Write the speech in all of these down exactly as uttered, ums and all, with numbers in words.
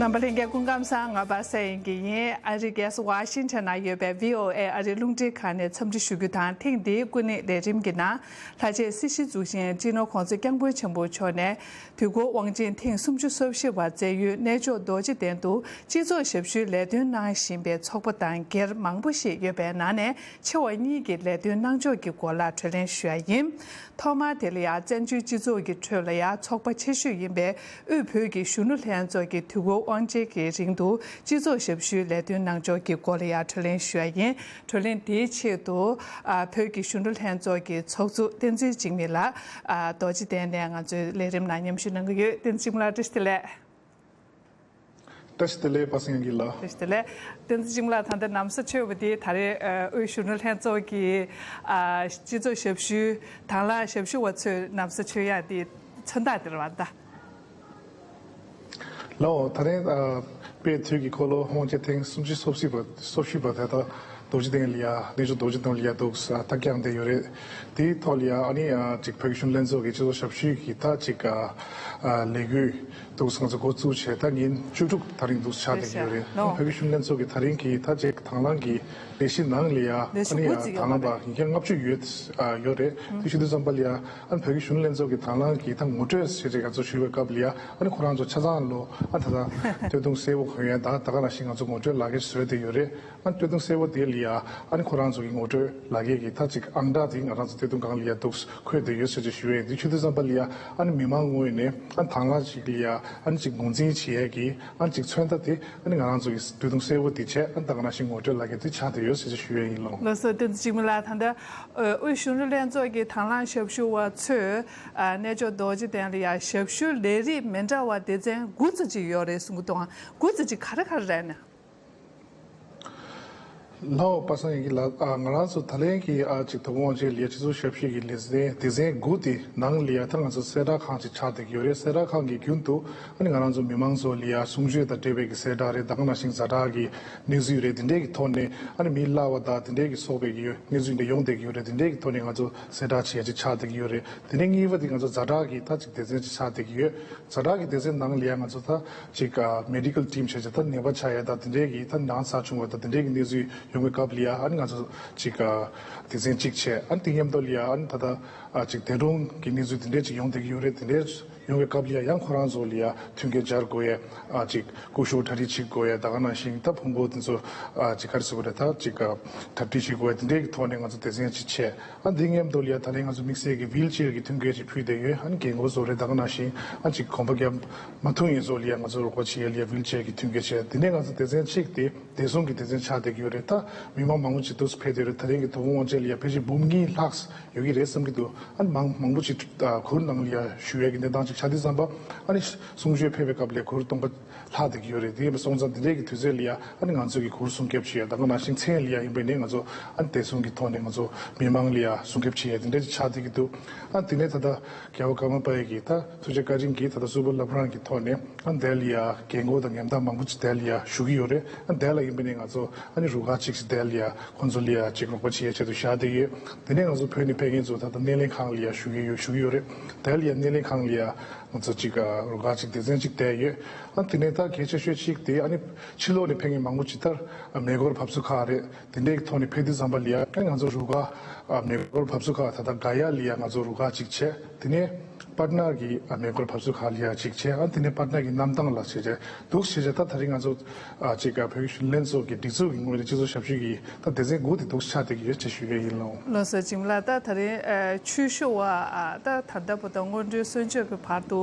རྣམ་པ་ལྷན་རྒྱས་སྐུ་ཁམས་བཟང་། ང་པ་སངས་དབྱངས་སྐྱིད་ཡིན། ཨ་རིའི་རྒྱལ་ས་ཝ་ཤིང་ཊོན་ན་ཡོད་པའི་བྷི་ཨོ་ཨེ་ཨ་རིའི་རླུང་འཕྲིན་ཁང་ནས་འཚམས་འདྲི་ཞུ་རྒྱུ་དང་། ཐེངས་འདིའི་སྐུ་ཉིད་ལས་རིམ་གྱི་ནང་། ལྷ་རྗེ་སྲིད་ཞི་གཙུག་ཆེན་སྤྱི་ནོར་༸གོང་ས་༸སྐྱབས་མགོན་ཆེན་པོ་མཆོག་ནས། དུས་འཁོར་དབང་ཆེན་ཐེངས་སུམ་ཅུ་སོ་བཞི་པ་རྩེ་ཡུལ་གནས་མཆོག་རྡོ་རྗེ་གདན་དུ་སྤྱི་ཚོགས་ཞབས་ཞུའི་ལས་དོན་གནང་བཞིན་པའི་ཚོགས་པ་དང་སྒེར་མང་པོ་ཞིག་ཡོད་པའི་ནང་ནས། ཆེ་བ་གཉིས་ཀྱི་ལས་དོན་གནང་ཕྱོགས་ཀྱི་སྐོར་ལ་གྲོས་གླེང་ཞུ་ཡ་ཡིན། ཐོག་མར་དེ་ལ་ཡང་བཙན་བྱོལ་སྤྱི་ཚོགས་ཀྱི་ཁྲོད་ལ་ཡང་ཚོགས་པ་ཆེ་ཤོས་ཡིན་པའི་དབུས་བོད་ཀྱི་གཞོན་ནུ་ལྷན་ཚོགས་ཀྱི་དུས་འཁོར་དབང་ཆེན་གྱི་རིང་དུ་སྤྱི་ཚོགས་ཞབས་ཞུའི་ལས་དོན་གནང་ཕྱོགས་ཀྱི་སྐོར་ལ་ཡང་གྲོས་གླེང་ཞུ་ཡ་ཡིན། གྲོས་གླེང་དེའི་ཆེད་དུ། ཨ། བོད་ཀྱི་གཞོན་ནུ་ལྷན་ཚོགས་ཀྱི་ཚོགས་གཙོ་བསྟན་འཛིན་འཇིགས་མེད་ལགས། ཨ། རྡོ་རྗེ་གདན་ནས་ང་ཚོའི་ལས་རིམ་ནང་མཉམ་ཞུགས་གནང་གི་ཡོད། བསྟན་འཛིན་འཇིགས་མེད་ལགས། བཀྲ་ཤིས་བདེ་ལེགས། བཀྲ་ཤིས་བདེ་ལེགས། པ་སངས་དབྱངས་སྐྱིད་ལགས། བཀྲ་ཤིས་བདེ་ལེགས། བསྟན་འཛིན་འཇིགས་མེད་ལགས། ད་ལྟ་ནམ་གསར་མཆོད་པ་འདི་ད་རེས། ཨ། དབུས་གཞོན་ནུ་ལྷན་ཚོགས་ཀྱི། ཨ། སྤྱི་ཚོགས་ཞབས་ཞུ་དང་བླངས་ཞབས་ཞུ་བ་ཚོས་ནམ་གསར་མཆོད་ཡག་འདི་མཚོན་རྟགས་འདི་རེད་པ་ད། ལགས་འོ། ད་རེས། ཨ། དཔེ་དུས་ཀྱི་འཁོར་ལོ་དབང་ཆེན་ཐེངས་སུམ་ཅུ་སོ་བཞི་པ། སོ་བཞི་པ་དེ་ད་རྡོ་རྗེ་གདན་ལ་ཡ། གནས་མཆོག་རྡོ་རྗེ་གདན་ལ་ཡ་འདུག་ས་ད་བསྐྱངས་བསྡད་ཡོད་རེད། དེའི་ཐོག་ལ་ཡ་ཨ་ནི། ཨ། ཅིག་བོད་ཀྱི་གཞོན་ནུ་ལྷན་ཚོགས་ཀྱི་སྤྱི་ཚོགས་ཞབས་ཞུ་གི་ད་ཅིག་ཨ། ཨ། ལས་འགུལ་འདུག་ས་ང་ཚོ་འགོ་བཙུགས་བྱས་ད་ཉིན་བཅུ་དྲུག་དེ་རིང་འདུག་ས་ཆགས་བསྡད་ཀྱི་ཡོད་རེད། ལགས་འོ། བོད་ཀྱི་གཞོན་ནུ་ལྷན་ཚོགས་ཀྱི་དེ་རིང་གི་ད་ཅིག་དང་བླངས་ཀྱི་ལས་གཞི་ནང་ལ་ཡ་ཨ་ལས་ཞུ་ནི་ཡ་འགོ་འཛུགས་དང་ཡོད་བླངས་པ་པ་རེད། ཉིས་བརྒྱ་ལྔ་བཅུ་ཡོད། ཨ། ཡོད་རེད། ཨུ། དེ་ཞུ་དུས་ཙམ་པ་ལ་ཡ་ཨ་ནི་བོད་ཀྱི་གཞོན་ནུ་ལྷན་ཚོགས་ཀྱི་དང་བླངས་ཀྱི་ད་ངོ་སྤྲོད་ཟེར་ཅིག་ང་ཚོ་ཞུ་བའི་སྐབས་ལ་ཡ་ཨ་ནི་ཁོ་རང་ཚོ་ཆ་ཚང་ལོ། ཨ། ད་ལྟ་སྟོད་ཐུང་སེར་པོ་གོན་ཡ་ད་ད་ག་ནང་བཞིན་ང་ཚོ་ངོ་སྤྲོད་ལག་འཁྱེར་བཟོས་བསྡད་ཡོད་རེད། ཨ་ནི་སྟོད་ཐུང་སེར་པོ་དེ་ལ་ཡ་ཨ་ནི་ཁོ་རང་ཚོ་གི་ངོ་སྤྲོད་ལག་འཁྱེར་གྱི་ད་ཅིག་ཨང་གྲངས་དེ་ང་རང་ཚོ་སྟོད་ཐུང་སྒང་ལ་ཡ་འདུག་འཁོད་བསྡད་ཡོད་ཟེར་ཅིག་ཞུ་ཡ་ཡིན། དེ་ཞུ་དུས་ཙམ་པ་ལ་ཡ་ཨ་ནི་མི་མང་ངོས་ནས་ཨ་ནི་དང་བླངས་ཅིག་ལ་ཡ་ཨ་ནི་ཅིག་ངོས་འཛིན་བྱེད་ཡ་གི་ཨ་ནི་ཅིག་མཚོན་རྟགས་དེ་ཨ་ནི་ང་རང་ཚོ་གི་སྟོད་ཐུང་སེར་པོ་དེ་བྱས། ཨ་ནི་ད་ག་ནང་བཞིན་ངོ་སྤྲོད་ལག་འཁྱེར་དེ་ཆགས་བསྡད་ཡོད་ཟེར་ཅིག་ཞུ་ཡ་ཡིན། ལགས་སོ། བསྟན་འཛིན་འཇིགས་མེད་ལགས། ད་ལྟ་དབུས་གཞོན་ནུ་ལྷན་ཚོགས་ཀྱི་དང་བླངས་ཞབས་ཞུ་བ་ཚོས། ཨ། གནས་མཆོག་རྡོ་རྗེ་གདན་ལ་ཡ་ཞབས་ཞུའི་ལས་རིགས་མི་འདྲ་བ་སྡེ་ཚན་དགུ་ཙམ་ཅིག་ཡོད་རེད་གསུང་གི་འདུག་ཨང་། དགུ་ཙམ་ཅིག་ག་རེ་ག་རེ་རེད་ན། ལགས་འོ། པ་སངས་དབྱངས་སྐྱིད་ལགས། ཨ། ང་རང་ཚོ་ད་ལན་གྱི་ཨ་ཅིག་དོ་དགོང་དབང་ཆེན་ལ་ཡ་སྤྱི་ཚོགས་ཞབས་ཞུ་གི་ལས་ཚན་སྡེ་ཚན་དགུ་དེ་ནང་ལ་ཡ་ད་ང་ཚོ་གསལ་བསྒྲགས་ཁང་ཅིག་ཆགས་བསྡད་ཀྱི་ཡོད་རེད། གསལ་བསྒྲགས་ཁང་གི་རྒྱུན་དུ་ཨ་ནི་ང་རང་ཚོ་མི་མང་ཚོ་ལ་ཡ་གསུང་ཆོས་དང་འབྲེལ་བའི་གི་གསལ་བསྒྲགས་རེད། ད་ག་ནང་བཞིན་ཛ་དྲག་གི་གནས་ཚུལ་རེད། དེ་འདྲས་ཀྱི་ཐོག་ནས་ཨ་ནི་མི་གླ་བ་དང་དེ་འདྲས་ཀྱི་སོགས་པའི་གི་གནས་ཚུལ་འདི་ཡོང་བསྡད་ཀྱི་ཡོད་རེད། དེ་འདྲས་ཀྱི་ཐོག་ནས་ང་ཚོ་གསལ་བསྒྲགས་བྱེད་ཡ་ཅིག་ཆགས་བསྡད་ཀྱི་ཡོད་རེད། དེ་ནས་གཉིས་པ་དེ་ང་ཚོ་ཛ་དྲག་གི་ད་ཅིག་སྡེ་ཚན་ཅིག་ཆགས་བསྡད་ཀྱི་ཡོད། ཛ་དྲག་གི་སྡེ་ཚན་ནང་ལ་ཡ་ང་ཚོ་ད་ཅིག་ཨ་མེ་ཌི་ཀལ་ཊིམ་བྱས་བྱས་ད་ནད་པ་ཆགས་ཡ་ད་དེ་འདྲས་ཀྱི་ད་ན་ཚ་བྱུང་བ་ད་དེ་འདྲས་ཀྱི་གནས་ཚུལ་ཡོང་བའི་སྐབས་ལ་ཡ་ཨ་ནི་ང་ཚོ་ཅིག་ཨ་སྡེ་ཚན་གཅིག་བྱས། ཨ་ནི་དེ་མཉམ་དུ་ལ་ཡ་ཨ་ནི་ད་ལྟ་ཨ་ཅིག་འདས་གྲོངས་ཀྱི་གནས་ཚུལ་དེ་འདྲས་ཅིག་ཡོང་བསྡད་ཀྱི་ཡོད་རེད། དེ་འདྲས་ཡོང་བའི་སྐབས་ལ་ཡ་ཡང་ཁོ་རང་ཚོ་ལ་ཡ་མཐུན་རྐྱེན་སྦྱར་དགོས་ཡ། ཨ་ཅིག་སྐུ་ཞབས་གྲ་སྒྲིག་བྱེད་དགོས་ཡ། ད་ག་ནང་བཞིན་ད་ཕུང་པོ་དེ་ཚོ་ཨ་ཅིག་ག་རེ་ཟེར་དགོས་རེད། ད་ཅིག་ཨ་གྲ་སྒྲིག་བྱེད་དགོས་ཡ། དེ་འདྲས་ཀྱི་ཐོག་ནས་ང་ཚོ་སྡེ་ཚན་ཅིག་བྱས། ཨ་འདི་མཉམ་དུ་ལ་ཡ་ད་རེས་ང་ཚོ་དམིགས་བསལ་གྱི་ཝིལ་ཅེར་གྱི་མཐུན་རྐྱེན་ཅིག་ཕུལ་བསྡད་ཡོད། ཨ་ནི་རྒན་རྒོན་ཚོ་རེད། ད་ག་ནང་བཞིན་ཨ་ཅིག་གོམ་པ་རྒྱབ་མ་ཐུབ་མཁན་ཚོ་ལ་ཡ་ང་ཚོ་རོགས་པ་བྱེད་ཡ་ལ་ཡ་ཝིལ་ཅེར་གྱི་མཐུན་རྐྱེན་བྱས། དེ་ནས་ང་ཚོ་སྡེ་ཚན་གཅིག་དེ་བདེ་སྲུང་གི་སྡེ་ཚན་ཆགས་བསྡད་ཀྱི་ཡོད་རེད། ད་མི་མང་མང་པོ་ཅིག་འདུག་སེ་ཕེབས་བསྡད་ཡོད་རེད། ད་རིང་གི་དོ་དགོང་དབང་ཆེན་ལ་ཡ་ཕལ་ཆེར་འབུམ་གཉིས་ལྷག་ཡོད་ཀྱི་རེད་བསམ་གྱི་འདུག་ཨ་ནི་མང་མང་པོ་ཅིག་ཨ་གུར་ནང་ལ་ཡ་བཞུགས་ཡས་ཀྱི་གནས་སྟངས་ཅིག་ཆགས་དུས་ཙམ་པ། ཨ་ནི་གསུང་ཆོས་ཕེབས་པའི་སྐབས་ལ་ཡ་གུར་སྟོང་པ་ལྷག་བསྡད་ཀྱི་ཡོད་རེད། དེ་ཡིན་པ་སོང་ཙང་དེ་འདྲའི་གི་དུས་ཚོད་ལ་ཡ་ཨ་ནི་ང་ཚོ་གི་གུར་སྲུང་སྐྱོབ་བྱེད་ཡ། ད་ག་ནང་བཞིན་མཚན་ལ་ཡ་ཡིན་པ་ཡིན་ནའི་ང་ཚོ་ཨ་ནི་བདེ་སྲུང་གི་ཐོག་ནས་ང་ཚོ་མི་མང་ལ་ཡ་སྲུང་སྐྱོབ་བྱེད་ཡ་དེ་འདྲ་ཅིག་ཆགས་བསྡད་ཀྱི་འདུག་ཨ་དེ་ནས་ད་ལྟ་རྒྱལ་བ་ཀརྨ་པ་ཡི་གི་ད་ཐུགས་རྗེ་བཀའ་དྲིན་གྱིས་ད་ལྟ་སུ་པར་སློབ་ཁང་གི་ཐོག་ནས་ཨ་ནི་དེ་ལ་ཡ་རྒན་རྒོན་དང་ཉམ་ཐག་མང་པོ་ཅིག་དེ་ལ་ཡ་བཞུགས་ཀྱི་ཡོད་རེད། ཨ་ནི་དེ་ལ་ཡིན་པ་ཡིན་ནའི་ང་ཚོ་ཨ་ནི་རུ་ཁག་ཅིག་ཅིག་དེ་ལ་ཡ་ཁོང་ཚོ་ལ་ཡ་ཅིག་རོགས་པ་བྱེད་ཡ་ཆེད་དུ་བཞག་བསྡད་ཡོད། དེ་ནས་ང་ཚོ་བོད་ནས་ཕེབས་མཁན་ཚོ་ད་ལྟ་སྣེ་ལེན་ཁང་ལ་ཡ་བཞུགས་ཀྱི་ཡོད། བཞུགས་ཀྱི་ཡོད་རེད། དེ་ལ་ཡ་སྣེ་ལེན་ཁང་ལ་ཡ་ང་ཚོ་ཅིག་ཨ་རུ་ཁག་ཅིག་སྡེ་ཚན་ཅིག་བསྡད་ཡོད། ཨ་དེ་ནས་ད་གལ་ཆེ་ཤོས་ཅིག་དེ་ཨ་ནི་ཕྱི་ལོགས་ནས་ཕེབས་མཁན་མང་པོ་ཅིག་ད་ཨ་མེ་འཁོར་བབས་ཚུགས་ཁག་རེད། དེ་འདྲའི་ཐོག་ནས་ཕེབས་དུས་ཙམ་པ་ལ་ཡ་ཨ་ང་ཚོ་རུ་ཁག་ཨ་མེ་འཁོར་བབས་ཚུགས་ཁག་ད་ལྟ་ག་ཡ་ལ་ཡ་ང་ཚོ་རུ་ཁག་ཅིག་བྱས། དེ་ནས་པཊ་ན་གི་ཨ་མེ་འཁོར་བབས་ཚུགས་ཁག་ལ་ཡ་ཅིག་བྱས། ཨ་དེ་ནས་པཊ་ན་གི་གནམ་ཐང་ལ་བྱས་བྱས་འདུག་བྱས་བྱས་ད་ད་རིང་ང་ཚོ་ཨ་ཅིག་ཨ་བོད་ཀྱི་གཞོན་ནུ་ལྷན་ཚོགས་ཀྱི་སྒྲིག་འཛུགས་ཀྱི་ངོས་ནས་སྤྱི་ཚོགས་ཞབས་ཞུ་གི་ད་སྡེ་ཚན་དགུ་དེ་འདུག་ཆགས་བསྡད་ཀྱི་ཡོད་ཅེས་ཞུ་གི་ཡིན་ལོ། ལགས་སོ། འཇིགས་མེད་ལགས། ད་ད་རིང་ཨ་ཆོས་ཞུ་བ་ཨ་ད་ད་ལྟ་བར་དུ་སྔོན་འགྲོའི་གསོལ་མཆོད་ཀྱི་བར་དུ་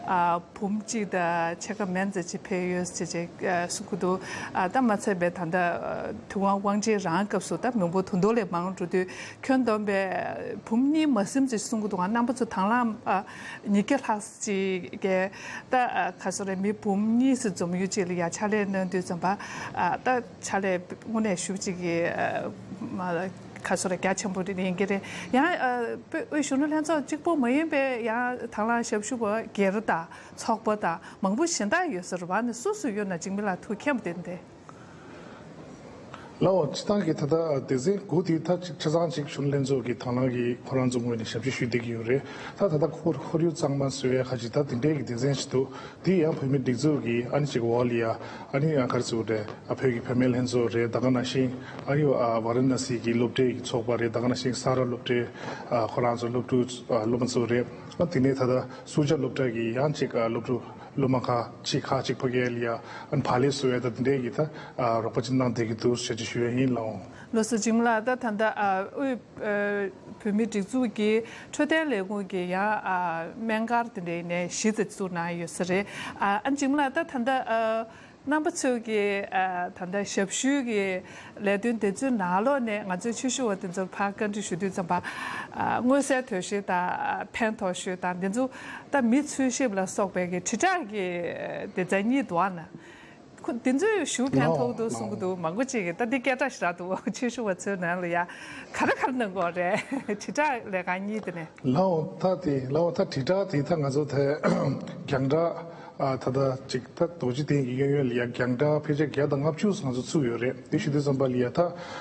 ཨ་བུམ་གཅིག་དང་ཕྱེད་ཀ་མན་ཙམ་ཅིག་ཕེབས་ཡོད་ཅེས་ཅེས་ཨ་གསུང་གི་འདུག་ཨ་ད་མ་ཚད་པའི་ད་ལྟ་ཨ་ཐུབ་དབང་དབང་ཆེན་རང་སྐབས་སུ་ད་མི་འབོར་དུང་དུ་ལས་མང་འགྲོ་དུས་ཁྱོན་བསྡོམས་པའི་བུམ་གཉིས་མ་ཟིན་ཅེས་གསུང་གི་འདུག་ཨ་རྣམ་པ་ཚོ་དང་བླངས་ཨ་ཉིས་བརྒྱ་ལྷག་ཅིག་གིས་ད་ཨ་ག་སོ་རེད། མི་འབུམ་གཉིས་ཙམ་འཛོམས་ཡུལ་ཅིག་ལ་ཡ་ཕྱག་ལས་གནང་དུས་ཙམ་པ་ཨ་ད་ཕྱག་ལས་དངོས་གནས་ཞེ་པོ་ཅིག་གི་ཨ་མ་ག་སོ་རེད། རྒྱ་ཆེན་པོ་རེད་ཡིན་གྱི་རེད། ཡང་ཨ་དབུས་གཞོན་ནུ་ལྷན་ཚོགས་གཅིག་པོ་མ་ཡིན་པའི་ཡང་དང་བླངས་ཞབས་ཞུ་བ་སྒེར་དང་ཚོགས་པ་དང་མང་པོ་གཞན་དག་ཡོད་ས་རེད་པ། ཨ་ནི་སུ་སུ་ཡོད་ན་འཇིགས་མེད་ལགས་ཐུགས་མཁྱེན་པ་དེ་འདྲ། ལའོ། སྤྱི་བཏང་གི་ད་ལྟ་སྡེ་ཚན་དགུ་དེ་ད་ཅིག་ཆ་ཚང་ཅིག་གཞོན་ནུ་ལྷན་ཚོགས་ཀྱི་དང་བླངས་ཀྱིས་ཁོ་རང་ཚོ་ངོས་ནས་ཞབས་ཕྱི་ཞུ་བསྡད་ཀྱི་ཡོད་རེད། ད་ད་ལྟ་ཁོར་ཁོར་ཡུག་གཙང་མ་བཟོ་ཡ་ཁ་ཅིག་ད་དེ་འདྲའི་གི་སྡེ་ཚན་ཞིག་འདུག་དེ་ཡང་བོད་མི་སྒྲིག་འཛུགས་ཀྱི་ཨ་ནི་ཅིག་འོག་ལ་ཡ་ཨ་ནི་ཡང་ག་རེ་ཟེར་དགོས་རེད། ཨ་བོད་ཀྱི་བུད་མེད་ལྷན་ཚོགས་རེད། ད་ག་ནང་བཞིན་ཨ་ནི་ཨ་ཝ་ར་ཎ་སི་གི་སློབ་གྲྭའི་གི་ཚོགས་པ་རེད། ད་ག་ནང་བཞིན་ས་རཱ་སློབ་གྲྭའི་ཨ་ཁོ་རང་ཚོ་སློབ་ཕྲུག་ཨ་སློབ་མ་ཚོ་རེད། ཨ་དེ་ནས་ད་ལྟ་སུ་ཇཱ་སློབ་གྲྭ་གི་ཡང་ཅིག་ཨ་སློབ་ཕྲུག་སློབ་མ་ཁག་ཅིག་ཁག་ཅིག་ཕ་གི་ལ་ཡ་ཨ་ནི་བག་ལེབ་བཟོ་ཡ་ད་དེ་འདྲའི་གི་ད་ཨ་རོགས་པ་ཅིག་གནང་བསྡད་ཀྱི་འདུག་ཞེས་ཅིག་ཞུ་ཡ་ཡིན་ལགས། ལགས་སོ། འཇིགས་མེད་ལགས། ད་ད་ལྟ་ཨ་དབུས་ཨ་བོད་མིའི་སྒྲིག་འཛུགས་ཀྱི་འཕྲོད་བསྟེན་ལས་ཁུངས་ཀྱི་ཡང་ཨ་སྨན་སྒར་དེ་འདྲའི་ནས་གཞི་དེ་བཙུགས་གནང་ཡོད་ས་རེད། ཨ་ཨ་འཇིགས་མེད་ལགས། ད་ད་ལྟ་ཨ་རྣམ་པ་ཚོས་ཀྱི་ཨ་ད་ལྟ་ཞབས་ཞུའི་གི་ལས་དོན་དེ་ཚོའི་ནང་ལོགས་ནས་ང་ཚོའི་ཆོས་ཞུ་བ་དེ་ཚོར་ཕར་བཀའ་འདྲི་ཞུ་དུས་ཙམ་པ། ཨ་མངོན་གསལ་དོད་ཤོས་དང་ཕན་ཐོགས་ཤོས་དང་དེ་ཚོ་ད་མི་འཚོལ་ཞིབ་ལ་སོགས་པའི་གི་དྲིལ་བསྒྲགས་ཀྱི་སྡེ་ཚན་གཉིས་འདུག་ཨ་ན། ཁོ་དེ་ཚོས་ཞུ་ཕན་ཐོགས་འདུག་གསུང་གི་འདུག་མང་པོ་ཅིག་གིས་ད་འདི་སྐད་གྲགས་ཞེ་དྲག་འདུག་ཆོས་ཞུ་བ་ཚོའི་ནང་ལ་ཡ་ག་རེ་ག་རེ་གནང་གི་ཡོད་རེད། དྲིལ་བསྒྲགས་ལས་ཁང་གཉིས་དེ་ནས། ལའོ། ད་དེ་ལའོ་ད་དྲིལ་བསྒྲགས་དེ་ད་ང་ཚོ་དེ་རྒྱང་བསྒྲགས་ཨ་ད་ལྟ་ཅིག་ད་རྡོ་རྗེ་གདན་གྱི་གཡས་གཡོན་ལ་ཡ་རྒྱང་བསྒྲགས་ཕལ་ཆེར་བརྒྱ་དང་ལྔ་བཅུ་ང་ཚོ་ཚུགས་ཡོད་རེད། དེ་ཞུ་དུས་ཙམ་པ་ལ་ཡ་ད་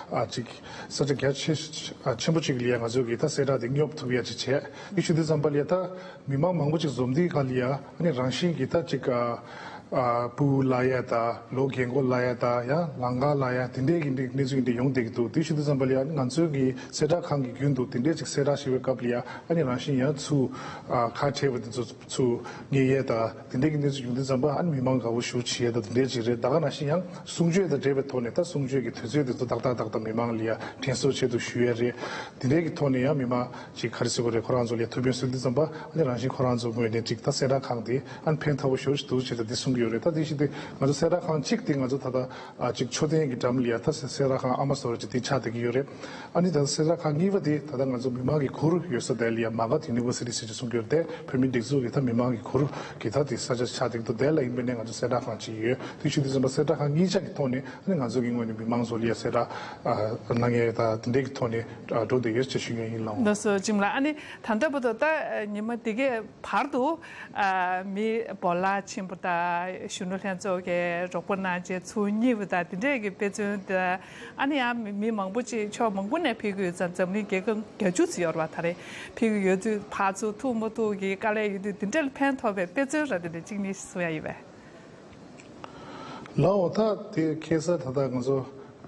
ཨ་ཅིག་ས་ཆ་རྒྱ་ཆེ་ཨ་ཆེན་པོ་ཅིག་ལ་ཡ་ང་ཚོ་གིས་ད་གསལ་བསྒྲགས་དེ་སྙོབ་ཐུབ་ཡ་ཅིག་བྱས། དེ་ཞུ་དུས་ཙམ་པ་ལ་ཡ་ད་མི་མང་མང་པོ་ཅིག་འཛོམས་དུས་ག་ལ་ཡ་ཨ་ནི་རང་བཞིན་གྱིས་ད་ཅིག་ཨ། ཨ་སྤུ་གུ་བརླག་ཡ་དང་ལོ་རྒན་འཁོགས་བརླག་ཡ་དང་ཡང་ལང་ཀ་བརླག་ཡ་དེ་འདྲའི་གི་གནས་ཚུལ་འདི་ཡོང་བསྡད་ཀྱི་འདུག་དེ་ཞུ་དུས་ཙམ་པ་ལ་ཡང་ང་ཚོའི་གི་གསལ་བསྒྲགས་ཁང་གི་རྒྱུན་དུ་དེ་འདྲའི་ཅིག་གསལ་བསྒྲགས་ཞུ་བའི་སྐབས་ལ་ཡང་ཨ་ནི་རང་བཞིན་ཡང་ཚུར་ཨ་ཁ་བྲལ་བ་དེ་ཚོ་ཚུར་ངེས་ཡས་དང་དེ་འདྲའི་གི་གནས་ཚུལ་ཡོང་དུས་ཙམ་པ་ཨ་ནི་མི་མང་དགའ་བོ་ཞེ་པོ་བྱེད་ཡས་དང་དེ་འདྲའི་ཅིག་རེད། ད་ག་ནང་བཞིན་ཡང་གསུང་ཆོས་དང་འབྲེལ་བའི་ཐོག་ནས་ད་གསུང་ཆོས་ཀྱི་དུས་ཚོད་དེ་ཚོ་ཏག་ཏག་ཏག་ཏག་མི་མང་ལ་ཡང་དྲན་གསོ་ཆེད་དུ་ཞུ་ཡས་རེད། དེ་འདྲའི་གི་ཐོག་ནས་ཡང་མི་མང་ཅིག་ག་རེ་ཟེར་དགོས་རེད། ཁོ་རང་ཚོ་ལ་ཐུགས་ཕན་གསོས་དུས་ཙམ་པ་ཨ་ནི་རང་བཞིན་ཁོ་རང་ཚོ་ངོས་ནས་ཅིག་ད་གསལ་བསྒྲགས་ཁང་དེ་ཨ་ནི་ཕན་ཐོགས་པོ་ཞེ་པོ་ཅིག་འདུག་ཅེས་ད་དེ་གསུང་གི་ཡོད་རེད། ད་དེ་བཞིན་དུ་ང་ཚོ་གསལ་བསྒྲགས་ཁང་གཅིག་དེ་ང་ཚོ་ད་ལྟ་ཨ་ཅིག་མཆོད་རྟེན་གྱི་འགྲམ་ལ་ཡ་ད་གསལ་བསྒྲགས་ཁང་ཨ་མ་ཟེར་བ་ཅིག་དེ་ཆགས་བསྡད་ཀྱི་ཡོད་རེད། ཨ་ནི་ད་གསལ་བསྒྲགས་ཁང་གཉིས་པ་དེ་ད་ལྟ་ང་ཚོ་མི་མང་གི་གུར་ཡོད་ས་དེ་ལ་ཡ་མ་ག་ཐི་ཡུ་ནི་ཝར་སི་ཊི་ཟེར་ཅིག་གསུང་གི་ཡོད་རེད། དེ་བོད་མིའི་སྒྲིག་འཛུགས་ཀྱི་ད་མི་མང་གི་གུར་གྱི་ད་དེ་ས་ཆ་ཆགས་བསྡད་ཀྱི་འདུག་དེ་ལ་ཡིན་པ་ནས་ང་ཚོ་གསལ་བསྒྲགས་ཁང་ཅིག་ཡོད། དེ་ཞུ་དུས་ཙམ་པ་གསལ་བསྒྲགས་ཁང་གཉིས་ཆ་གི་ཐོག་ནས་ཨ་ནི་ང་ཚོ་གི་ངོས་ནས་མི་མང་ཚོ་ལ་ཡ་གསལ་བསྒྲགས་ཨ་གནང་ཡས་ད་དེ་འདྲའི་གི་ཐོག་ནས་ཨ་འགྲོ་བསྡད་ཡོད་ཅེས་ཞུ་མཁན་ཡིན་ལགས། ལགས་སོ། འཇིགས་མེད་ལགས། ཨ་ནི་ད་ལྟ་བར་དུ་ད་ཉི་མ་འདི་གའི་བར་དུ་ཨ་མི་བོད་ལ་ཕྱིན་པ་དང་གཞོན་ནུ་ལྷན་ཚོགས་ཀྱི་རོགས་པ་གནང་བྱས་ཚུར་གཉིད་པ་དང་དེ་འདྲས་ཀྱི་དཔེ་མཚོན་དང་ཨ་ནི་ཡང་མི་མི་མང་པོ་ཅིག་ཕྱོགས་མང་པོ་ནས་ཕེབས་ཀྱི་ཡོད་ཙང་འཛམ་གླིང་རྒྱལ་ཁབ་བརྒྱད་ཅུ་ཙམ་ཡོད་རེད་བ། ད་རེས་ཕེབས་ཀྱི་ཡོད་དུས་ཕར་ཚུར་ཐུག་མ་ཐུག་གི་དཀའ་ལས་ཡོད་དུས་དེ་འདྲས་ལ་ཕན་ཐོགས་པའི་དཔེ་མཚོན་ར་དེ་འདྲས་གཅིག་གཉིས་གསུང་ཡ་ཡོད་པས། ལའོ་ད་དེ་ཁ་སང་ད་ལྟ་ང་ཚོ་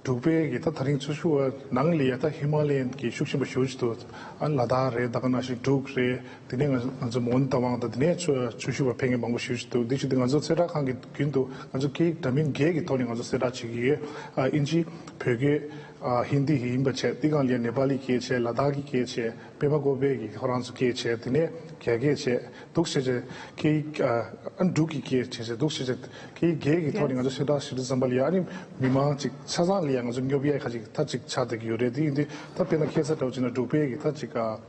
འབྲུག་པའི་གི་ད་དེ་རིང་ཆོས་ཞུ་བ་ནང་ལ་ཡ་ད་ཧི་མ་ལ་ཡན་གྱི་ཤུགས་ཆེན་པོ་ཞེ་པོ་ཅིག་འདུག་ཨ་ལ་དྭགས་རེད། ད་ག་ནང་བཞིན་འབྲུག་རེད། དེ་ནས་ང་ང་ཚོ་མོན་རྟ་དབང་དང་དེ་ནས་ཆོས་ཆོས་ཞུ་བ་ཕེབས་མཁན་མང་པོ་ཞེ་པོ་ཅིག་འདུག་འདི་ཞུ་དུས་ང་ཚོ་གསལ་བསྒྲགས་ཁང་གི་རྒྱུན་དུ་ང་ཚོ་སྐད་ཡིག་འདྲ་མིན་བརྒྱད་ཀྱི་ཐོག་ནས་ང་ཚོ་གསལ་བསྒྲགས་བྱེད་ཀྱི་ཡོད། ཨ་ཨིན་ཇི། བོད་སྐད། ཨ་ཧིན་དི་ཡིན་པ་བྱས། དེ་སྒང་ལ་ཡ་ནེ་པ་ལི་སྐད་བྱས། ལ་དྭགས་ཀྱི་སྐད་བྱས། པད་མ་བཀོད་པའི་གི་ཁོ་རང་ཚོ་སྐད་བྱས། དེ་ནས་རྒྱ་སྐད་བྱས། འདུག་བྱས་བྱས་སྐད་ཡིག་ཨ་ཨ་འབྲུག་གི་སྐད་བྱས་བྱས་འདུག་བྱས་བྱས་སྐད་ཡིག་བརྒྱད་ཀྱི་ཐོག་ནས་ང་ཚོ་གསལ་བསྒྲགས་ཞུ་དུས་ཙམ་པ་ལ་ཡ་ཨ་ནི་མི་མང་ཅིག་ཆ་ཚང་ལ་ཡ་ང་ཚོ་སྙོབ་ཡས་ཁ་ཅིག་ད་ཅིག་ཆགས་བསྡད་ཀྱི་ཡོད་རེད། དེ་ཡིན་དུས་ད་དཔེར་ན་ཁ་སང་འདྲ་བོ་བྱས་ན་འབྲུག་པའི་གི་ད་ཅིག་ཨ་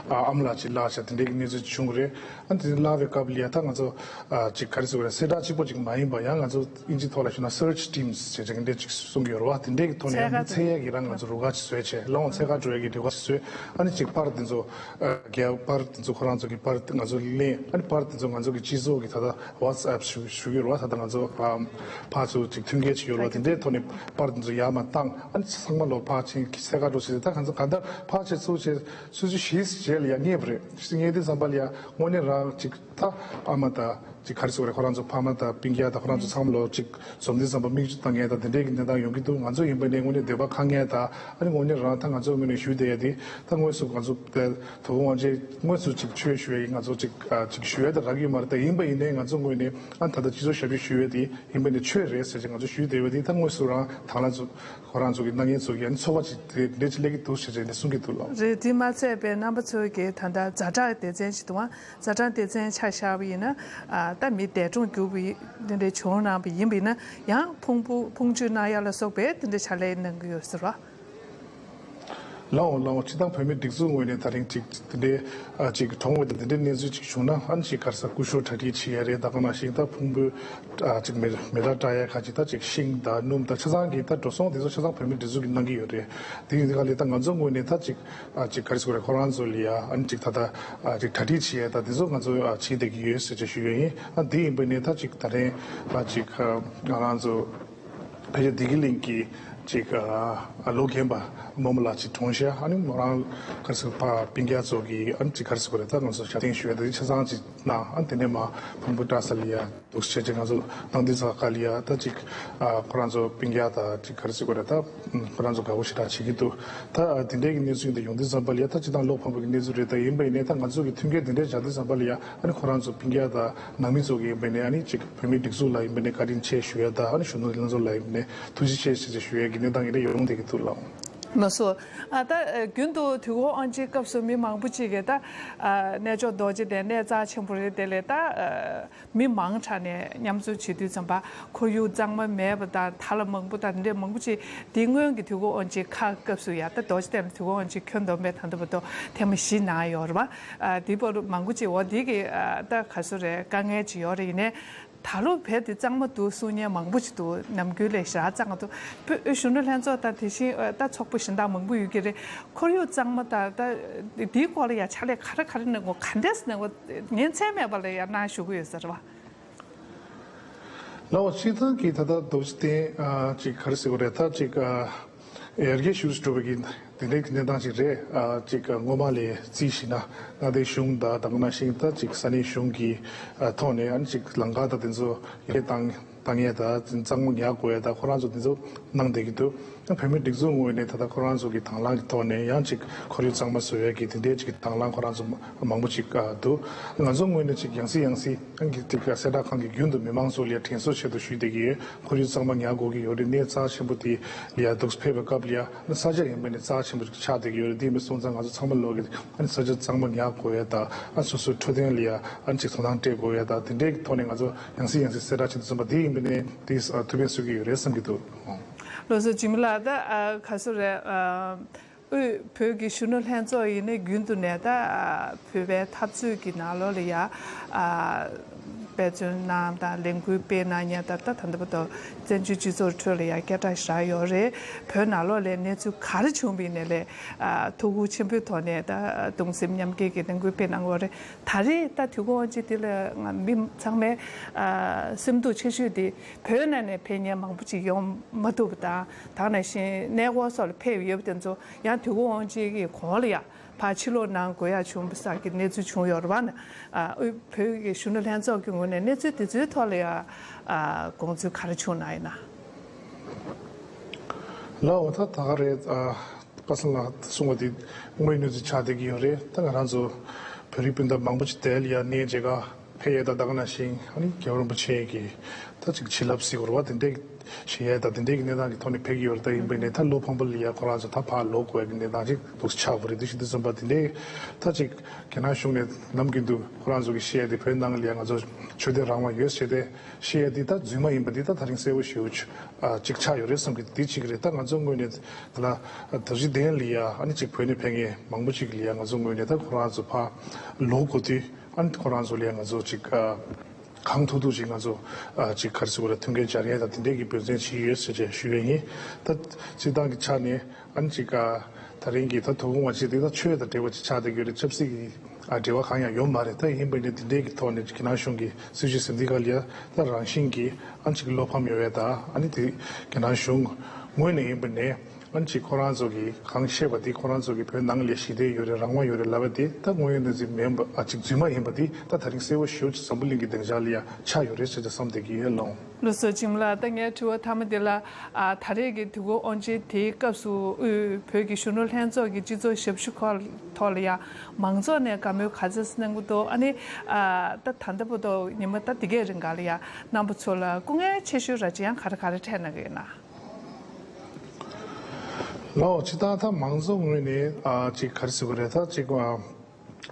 ཨ་ཨ་མ་ལགས་ཅིག་བརླགས་བྱས་དེ་འདྲའི་གི་གནས་ཚུལ་བྱུང་གི་རེད། ཨ་ནི་དེ་བརླགས་པའི་སྐབས་ལ་ཡ་ད་ང་ཚོ་ཨ་ཅིག་ག་རེ་ཟེར་དགོས་རེད། གསལ་བསྒྲགས་གཅིག་པོ་ཅིག་མ་ཡིན་པ་ཡང་ང་ཚོ་ཨིན་ཇི་ཐོག་ལ་ཞུས་ན་སར་ཆི་ཊིམ་ཟེར་བྱས་འདྲ་ཅིག་གསུང་གི་ཡོད་རེད་བ། དེ་འདྲའི་གི་ཐོག་ནས་ཡང་འཚོལ་ཡས་ཀྱི་རང་ང་ཚོ་རུ་ཁག་ཅིག་བཟོས་བྱས་ལོང་འཚོལ་ག་འགྲོ་ཡས་ཀྱི་རུ་ཁག་ཅིག་བཟོས། ཨ་ནི་ཅིག་པར་དེ་ཚོ་ཨ་རྒྱ་པར་དེ་ཚོ་ཁོ་རང་ཚོ་གི་པར་ང་ཚོ་ལེན། ཨ་ནི་པར་དེ་ཚོ་ང་ཚོ་གི་སྤྱི་ཚོགས་ཀྱི་ད་ལྟ་ཝ་ཊི་སི་ཨེབ་ཞུ་ཞུ་གི་ཡོད་རེད་བ། ད་ལྟ་ང་ཚོ་ཨ་ཕར་ཚུར་ཅིག་མཐུན་རྐྱེན་ཅིག་ཡོད་རེད་བ། དེ་འདྲའི་ཐོག་ནས་པར་དེ་ཚོ་ཡར་མར་བཏང་། ཨ་ནི་ཚང་མ་ལོ་ཕར་ཕྱིན་འཚོལ་ག་འགྲོ་ཟེར་ཏེ་ད་ང་ཚོ་གང་ལྟར་ཕར་ཕྱིན་ཚུར་ཕྱིན་སུད་སི་གཞིས་བྱེས་ལ་ཡ་རྙེད་པ་རེད། གཞིས་རྙེད་དུས་ཙམ་པ་ལ་ཡ་དངོས་གནས་རང་ཅིག་ད་ཨ་མ་དང་ཅིག་ག་རེ་ཟེར་དགོས་རེད། ཁོ་རང་ཚོ་ཕ་མ་དང་སྤུན་ཀྱག་དང་ཁོ་རང་ཚོ་ཚང་མ་ལོ་ཅིག་འཛོམས་དུས་ཙམ་པ་མིག་ཆུ་བཏང་མཁན་དང་དེ་འདྲའི་གི་གནས་སྟངས་ཡོང་གི་འདུག་ང་ཚོ་ཡིན་པ་ནས་དངོས་གནས་འདོད་པ་ཁེངས་མཁན་དང་ཨ་ནི་དངོས་གནས་རང་ད་ང་ཚོ་ངོས་ནས་ཞུ་བསྡད་ཡ་དེ་ད་དངོས་སུ་ང་ཚོ་དེ་དོ་དགོང་དབང་ཆེན་དངོས་སུ་ཅིག་ཆོས་ཞུ་ཡ་ཡིན། ང་ཚོ་ཅིག་ཅིག་ཞུ་ཡ་དེ་རག་གི་ཡོད་མ་རེད། ད་ཡིན་པ་ཡིན་ནའི་ང་ཚོ་ངོས་ནས་ཨ་ད་ལྟ་སྤྱི་ཚོགས་ཞབས་ཞུ་ཞུ་ཡ་དེ་ཡིན་པ་ནས་ཆོས་རེད་ཟེར་ཅིག་ང་ཚོ་ཞུ་བསྡད་ཡོད་དེ་ད་དངོས་སུ་རང་དང་བླངས་ཚོ་ཁོ་རང་ཚོ་གི་སྣང་བརྙན་ཚོ་གི་ཨ་ནི་ཚོར་བ་ཅིག་དེ་འདྲ་ཅིག་སླེབས་ཀྱི་འདུག་ཟེར་བྱས་ནས་གསུང་གི་འདུག་ལགས། རེད། དེ་མ་ཚད་པའི་རྣམ་པ་ཚོས་ཀྱི་ད་ལྟ་ཛ་དྲག་སྡེ་ཚན་ཞིག་འདུག་ཨ། ཛ་དྲག་སྡེ་ཚན་ཆ་བཞག་པ་ཡིན་ན་ཨ་ད་མི་འདས་གྲོངས་གྱུར་པ་ཡིན་དེ་འདྲ་བྱུང་གནང་པ་ཡིན་པ་ཡིན་ན་ཡང་ཕུང་པོ་ཕུང་མཆོད་གནང་ཡ་ལ་སོགས་པའི་དེ་འདྲ་ཕྱག་ལས་གནང་གི་ཡོད་ཟེར་བ། ལའོ་ལའོ། སྤྱི་བཏང་བོད་མིའི་སྒྲིག་འཛུགས་ངོས་ནས་ད་རིང་ཅིག་དེ་འདྲའི་ཨ་ཅིག་གྲོངས་པ་དང་དེ་འདྲའི་གནས་ཚུལ་ཅིག་བྱུང་ན་ཨ་ནི་ཅིག་ག་རེ་ཟེར་སྐུ་ཞབས་གྲ་སྒྲིག་བྱེད་ཡ་རེད། ད་ག་ནང་བཞིན་ད་ཕུང་པོ་ཨ་ཅིག་མེ་མེ་སྲེག་བཀྲ་ཡ་ཁ་ཅིག་ད་ཅིག་ཤིང་དང་སྣུམ་དང་ཆ་ཚང་གི་ད་འགྲོ་སོང་དེ་ཚོ་ཆ་ཚང་བོད་མིའི་སྒྲིག་འཛུགས་ཀྱིས་གནང་གི་ཡོད་རེད། དེ་ཡིན་དུས་ག་ལེ་ད་ང་ཚོ་ངོས་ནས་ད་ཅིག་ཨ་ཅིག་ག་རེ་ཟེར་དགོས་རེད། ཁོ་རང་ཚོ་ལ་ཡ་ཨ་ནི་ཅིག་ད་ད་ཨ་ཅིག་གྲ་སྒྲིག་བྱེད་ཡ་ད་དེ་ཚོ་ང་ཚོ་ཨ་བྱེད་བསྡད་ཀྱི་ཡོད་ཟེར་ཅིག་ཞུ་ཡ་ཡིན། ཨ་དེ་ཡིན་པ་ནས་ད་ཅིག་ད་རིང་ཨ་ཅིག་ང་རང་ཚོ་ཕལ་ཆེར་བདེ་སྐྱིད་གླིང་གི་ ཅིག་ཨ་ལོ་རྒན་པ་རྨོ་མོ་ལགས་ཅིག་གྲོངས་ཤག་ཨ་ནི་མོ་རང་ག་རེ་ཟེར་ཕ་སྤུན་ཀྱག་ཚོ་གིས་ཨ་ནི་ཅིག་ག་རེ་ཟེར་དགོས་རེད། ད་ང་ཚོ་ཞབས་བརྟན་ཞུ་ཡ་དེ་ཆ་ཚང་ཅིག་གནང་། ཨ་ནི་དེ་ནས་མར་བོན་པོ་བཀྲ་ས་ལ་ཡ་འདུག་སེ་བྱས་ཅིག་ང་ཚོ་གནང་དུས་ཙང་ཀ་ལ་ཡ་ད་ཅིག་ཨ་ཁོ་རང་ཚོ་སྤུན་ཀྱག་དང་ཅིག་ག་རེ་ཟེར་དགོས་རེད། ད་ཁོ་རང་ཚོ་དགའ་པོ་ཞེ་དྲག་བྱེད་ཀྱི་འདུག་ད་ཨ་དེ་འདྲའི་གི་གནས་ཚུལ་འདི་ཡོང་དུས་ཙམ་པ་ལ་ཡ་ད་སྤྱིར་བཏང་བློ་ཕམ་པའི་གི་གནས་ཚུལ་རེད། ད་ཡིན་པ་ཡིན་ནའི་ད་ང་ཚོ་གི་མཐུན་རྐྱེན་དེ་འདྲའི་སྦྱར་དུས་ཙམ་པ་ལ་ཡ་ཨ་ནི་ཁོ་རང་ཚོ་སྤུན་ཀྱག་དང་ནང་མི་ཚོ་གི་ཡིན་པ་ཡིན་ནའི་ཨ་ནི་ཅིག་བོད་མིའི་སྒྲིག་འཛུགས་ལ་ཡིན་པ་ཡིན་ནའི་བཀའ་དྲིན་ཆེ་ཞུ་ཡ་དང་ཨ་ནི་གཞོན་ནུ་ལྷན་ཚོགས་ལ་ཡིན་པ་ཡིན་ནའི་ཐུགས་རྗེ་ཆེ་ཞེས་ཞུ་ཡ་གི་གནས་སྟངས་ཡིན་ནའི་ཡོང་བསྡད་ཀྱི་འདུག་ལགས། ལགས་སོ། ཨ་ད་རྒྱུན་དུ་དུས་འཁོར་དབང་ཆེན་སྐབས་སུ་མི་མང་པོ་ཅིག་གིས་ད་ཨ་གནས་མཆོག་རྡོ་རྗེ་གདན་གནས་རྩ་ཆེན་པོ་རེད། དེ་ལས་ད་ཨ་མི་མང་དྲགས་ནས་མཉམ་འཛོམས་བྱེད་དུས་ཙམ་པ་ཁོར་ཡུག་གཙང་མ་མེད་པ་དང་དར་ལ་མང་པོ་དང་འདྲེ་མང་པོ་ཅིག་དེ་སྔོན་གྱི་དུས་འཁོར་དབང་ཆེན་ཁག་སྐབས་སུ་ཡ་ད་རྡོ་རྗེ་གདན་ལ་དུས་འཁོར་དབང་ཆེན་ཁྱོན་བསྡོམས་པས་ད་ལྟ་བར་དུ་ཐེངས་མ་བཞི་གནང་ཡོད་རེད་པ། ཨ་དེ་བར་དུ་མང་པོ་ཅིག་འོ་དེ་གི་ཨ་ད་ག་ཚོད་རེད། དཀའ་ངལ་ཅིག་ཡོད་རེད། ཡིན་ནའི་ད་ལོ་བོད་དེ་གཙང་མ་འདུག་གསུང་མཁན་མང་པོ་ཅིག་འདུག་ནམ་རྒྱུན་ལས་ཞེ་དྲག་གཙང་མ་འདུག་བོད་གཞོན་ནུ་ལྷན་ཚོགས་དང་དེ་བཞིན་ཨ་ད་ཚོགས་པ་གཞན་དག་མང་པོ་ཡོད་ཀྱི་རེད། ཁོར་ཡུག་གཙང་མ་དང་ད་དེའི་སྐོར་ལ་ཡ་ཕྱག་ལས་ག་རེ་ག་རེ་གནང་དགོས། ག་འདྲས་གནང་དགོས། ཉིན་མཚན་མེད་པ་ལ་ཡ་གནང་བཞུགས་ཀྱི་ཡོད་ས་རེད་པ། ལགས་སོ། སྤྱིར་བཏང་གི་ད་ལྟ་རྡོ་རྗེ་གདན་ཨ་ཅིག་ག་རེ་ཟེར་དགོས་རེད། ད་ཅིག་ཨ་ཡར་རྒྱས་ཤུགས་སུ་འགྲོ་བའི་གི་དེ་འདྲའི་གི་གནས་སྟངས་ཅིག་རེད། ཨ་ཅིག་ཨ་སྔོན་མ་ལས་རྩིས་ཞུས་ན་མངའ་སྡེ་གཞུང་དང་ད་ག་ནང་བཞིན་ད་ཅིག་ས་གནས་གཞུང་གི་ཨ་ཐོག་ནས་ཨ་ནི་ཅིག་ལམ་ཁ་དང་དེ་ཚོ་ཡར་བཏང་བཏང་ཡས་དང་གཙང་མ་ཉར་དགོས་ཡས་དང་ཁོ་རང་ཚོ་དེ་ཚོ་གནང་བསྡད་ཀྱི་འདུག་ཨ་བོད་མིའི་སྒྲིག་འཛུགས་ངོས་ནས་ད་ལྟ་ཁོ་རང་ཚོ་གི་དང་བླངས་ཀྱི་ཐོག་ནས་ཡང་ཅིག་ཁོར་ཡུག་གཙང་མ་བཟོ་ཡས་ཀྱི་དེ་འདྲའི་ཅིག་དང་བླངས་ཁོ་རང་ཚོ་མང་པོ་ཅིག་ཨ་འདུག་ང་ཚོ་ངོས་ནས་ཅིག་ཡང་སེ་ཡང་སེ་ཨང་གི་ཅིག་གསལ་བསྒྲགས་ཁང་གིས་རྒྱུན་དུ་མི་མང་ཚོ་ལ་ཡ་དྲན་གསོ་ཆེད་དུ་ཞུས་བསྡད་ཀྱི་ཡོད། ཁོར་ཡུག་གཙང་མ་ཉར་དགོས་ཀྱི་ཡོད་རེད། གནས་རྩ་ཆེན་པོ་དེ་ལ་ཡ་འདུག་ཕེབས་པའི་སྐབས་ལ་ཡ་ཨ་ས་ཆ་ཡིན་པ་ནས་རྩ་ཆེན་པོ་ཅིག་ཆགས་བསྡད་ཀྱི་ཡོད་རེད། དེ་ཡིན་པ་སོང་ཙང་ང་ཚོ་ཚང་མ་ལོག་གི་ཨ་ནི་ས་ཆ་གཙང་མ་ཉར་དགོས་ཡས་དང་ཨ་སོ་སོའི་འཕྲོད་བསྟེན་ལ་ཡ་ཨ་ནི་ཅིག་དོ་སྣང་སྤྲད་དགོས་ཡས་དང་དེ་འདྲའི་ཐོག་ནས་ང་ཚོ་ཡང་སེ་ཡང་སེ་གསལ་བསྒྲགས་བྱེད་དུ་སོང་པ་དེ་ཡིན་པ་ནས་དེ་ཨ་ཐུགས་ཕན་གསོས་ཀྱི་ཡོད་རེད་བསམ་གྱི་འདུག་ལགས་སོ། འཇིགས་མེད་ལགས། ད་ཨ་ག་ཚོད་རེད། ཨ་དབུས་བོད་ཀྱི་གཞོན་ནུ་ལྷན་ཚོགས་ཡིན་ནའི་རྒྱུན་དུ་ནས་ད་ཨ་བོད་པའི་འཐབ་རྩོད་ཀྱི་ནང་ལོགས་ལ་ཡ་ཨ་དཔེ་མཚོན་གནང་དང་ལས་འགུལ་སྤེལ་གནང་མཁན་ད་ད་ད་ལྟ་བར་དུ་བཙན་བྱོལ་སྤྱི་ཚོགས་ཁྲོད་ལ་ཡ་སྐད་གྲགས་ཞེ་དྲག་ཡོད་རེད། བོད་ནང་ལོགས་ལ་གནས་ཚུལ་ག་རེ་བྱུང་བ་ཡིན་ནའི་ལས་ཨ་ཐུགས་ཁུར་ཆེན་པོའི་ཐོག་ནས་ད་གདུང་སེམས་མཉམ་སྐྱེད་ཀྱི་ལས་འགུལ་སྤེལ་གནང་གི་ཡོད་རེད། ད་རེས་ད་དུས་འཁོར་དབང་ཆེན་འདི་ལ་ང་མི་ཚང་མའི་ཨ་སེམས་སྡུག་ཆེ་ཤོས་དེ་བོད་ནང་ནས་ཕེབས་མཁན་མང་པོ་ཅིག་ཡོང་མ་ཐུབ་པ་དང་ད་ག་ནང་བཞིན་གནས་སྐོར་སོགས་ལ་ཕེབས་ཡོད་པ་དེ་ཚོ་ཡང་དུས་འཁོར་དབང་ཆེན་གྱི་གོང་ལ་ཡ་ཕར་ཕྱིར་ལོག་གནང་དགོས་ཡ་བྱུང་བ་སོགས་ཀྱི་གནས་ཚུལ་བྱུང་ཡོད་རེད་པ། ཨ་དབུས་བོད་ཀྱི་གཞོན་ནུ་ལྷན་ཚོགས་ཀྱི་ངོས་ནས་གནས་ཚུལ་དེ་ཚོའི་ཐོག་ལ་ཡ་ཨ་དགོངས་ཚུལ་ག་རེ་བྱུང་གནང་ཡིན་ན། ལགས་འོ། ད་ད་ག་རེད། ཨ་པ་སངས་ལགས་གསུངས་པ་དེ་དངོས་ཡོད་གནས་ཚུལ་ཆགས་བསྡད་ཀྱི་ཡོད་རེད། ད་ང་རང་ཚོ་བོད་རིགས་སྤུན་ཟླ་མང་པོ་ཅིག་དེ་ལ་ཡ་གནས་མཇལ་ཁ་ཕེབས་ཡས་དང་ད་ག་ནང་བཞིན་ཨ་ནི་རྒྱལ་བ་རིན་པོ་ཆེ་གི་ད་ཅིག་བྱིན་རླབས་ཟེར་དགོས་རེད་པ། དེ་འདྲའི་བཞེས་ཡས་དང་དེ་འདྲའི་གི་གནས་སྟངས་ཀྱི་ཐོག་ནས་ཕེབས་ཀྱི་ཡོད་རེད། ད་ཡིན་པ་ཡིན་ནའི་ད་བློ་ཕམ་པ་ལ་ཡ་ཁོ་རང་ཚོ་ད་ཕར་ལོག་དགོས་ཡ་གི་གནས་སྟངས་ཅིག་འདུག་ཆགས་པ་རེད། དེ་བཞིན་དུ་བསམ་པ་དེ་འདྲའི་ད་ཅིག་རྒྱ་ནག་གཞུང་ནས་ནམ་རྒྱུན་དུ་ཁོ་རང་ཚོ་གི་བཤད་ཡས་དེ་བོད་ནང་ལ་ཡ་ང་ཚོ་ཆོས་དད་རང་དབང་ཡོད་ཟེར་ཏེ་བཤད་ཡས་དེ་ད་རྫུན་མ་ཡིན་པ་འདི་ད་ད་རིང་གསལ་པོ་ཞེ་པོ་ཅིག་ཨ་ཅིག་ཆགས་ཡོད་རེད་བསམ་གི། འདི་གཅིག་རེད། ད་ང་ཚོ་ངོས་ནས་ད་ལ་རྡོ་རྗེ་གདན་ལ་ཡ་ཨ་ནི་ཅིག་བོད་ནས་ཕེབས་མཁན་མང་པོ་ཅིག་ལ་ཡ་ང་ཚོ་ངོས་ནས་ད་ཁོ་རང་ཚོ་ཕར་ལོག་དགོས་དུས་ཨ་ནི་ཁོ་རང་ཚོ་ལ་ཡ་ང་ཚོ་ཅིག་ཨ་གང་ཐུབ་ཐུབ་ཅིག་ང་ཚོ་ཨ་ཅིག་ག་རེ་ཟེར་དགོས་རེད། མཐུན་རྐྱེན་སྦྱར་ཡས་དང་དེ་འདྲས་ཀྱི་འབད་བརྩོན་བྱེད་ཀྱི་ཡོད་ཟེར་བྱས་ཞུ་ཡས་ཡིན། ད་སྤྱིར་བཏང་གི་ཆ་ནས་ཨ་ནི་ཅིག་ཨ་ད་རིང་གི་ད་དོ་དགོང་བ་ཅིག་དེ་ད་ཆོས་དང་འབྲེལ་བ་ཅིག་ཆགས་བསྡད་ཀྱི་ཡོད་རེད། ཆབ་སྲིད་ཀྱི་ཨ་འབྲེལ་བ་གང་ཡང་ཡོད་མ་རེད། ད་ཡིན་པ་ཡིན་ནའི་དེ་འདྲའི་གི་ཐོག་ནས་རྒྱ་ནག་གཞུང་གི་སྲིད་བྱུས་ཟིན་དུས་ག་ལ་ཡ་ད་རང་བཞིན་གྱིས་ཨ་ནི་ཅིག་བློ་ཕམ་ཡོད་ཡ་ད་ཨ་ནི་དེ་རྒྱ་ནག་གཞུང་ངོས་ནས་ཡིན་པ་ནས་ཨ་ནི་ཅིག་ཁོ་རང་ཚོ་གི་གང་བཤད་པ་དེ་ཁོ་རང་ཚོ་གི་བོད་ནང་ལ་ཞི་བདེ་ཡོད་རེད། རང་དབང་ཡོད་རེད་ལབ་པ་དེ་ད་དངོས་ཡོད་གནས་ཚུལ་མིན་པ་ཨ་ཅིག་རྫུན་མ་ཡིན་པ་དེ་ད་ད་རིང་གསལ་པོ་ཞེ་པོ་ཅིག་འཛམ་བུ་གླིང་གི་སྡིངས་ཆ་ལ་ཡ་ཆགས་ཡོད་རེད་ཟེར་ཏེ་བསམ་བསྡད་ཀྱི་ཡོད་ལགས། ལགས་སོ། འཇིགས་མེད་ལགས། ད་ངའི་དྲི་བ་མཐའ་མ་འདི་ལ་ཨ་ད་རེས་ཀྱི་དུས་འཁོར་དབང་ཆེན་དེའི་སྐབས་སུ་དབུས་བོད་ཀྱི་གཞོན་ནུ་ལྷན་ཚོགས་ཀྱི་སྤྱི་ཚོགས་ཞབས་ཞུ་ཁག་ཐོག་ལ་ཡང་མང་ཚོགས་ནས་དགའ་མོས་ག་ཚོད་གནང་གི་འདུག་ཨ་ནི་ཨ་ད་ད་ལྟ་བར་དུ་ཉི་མ་ད་འདི་གའི་རིང་ག་ལ་ཡང་རྣམ་པ་ཚོ་ལ་སྐུ་ངལ་ཆེ་ཤོས་ར་ཅི་ཡང་ག་རེ་ག་རེ་འཕྲད་གནང་གི་ཡོད་ན། ལགས་འོ། ཅི་ད་ད་མང་ཚོགས་ངོས་ནས་ཨ་ཅིག་ག་རེ་ཟེར་དགོས་རེད། ད་ཅིག་ཨ་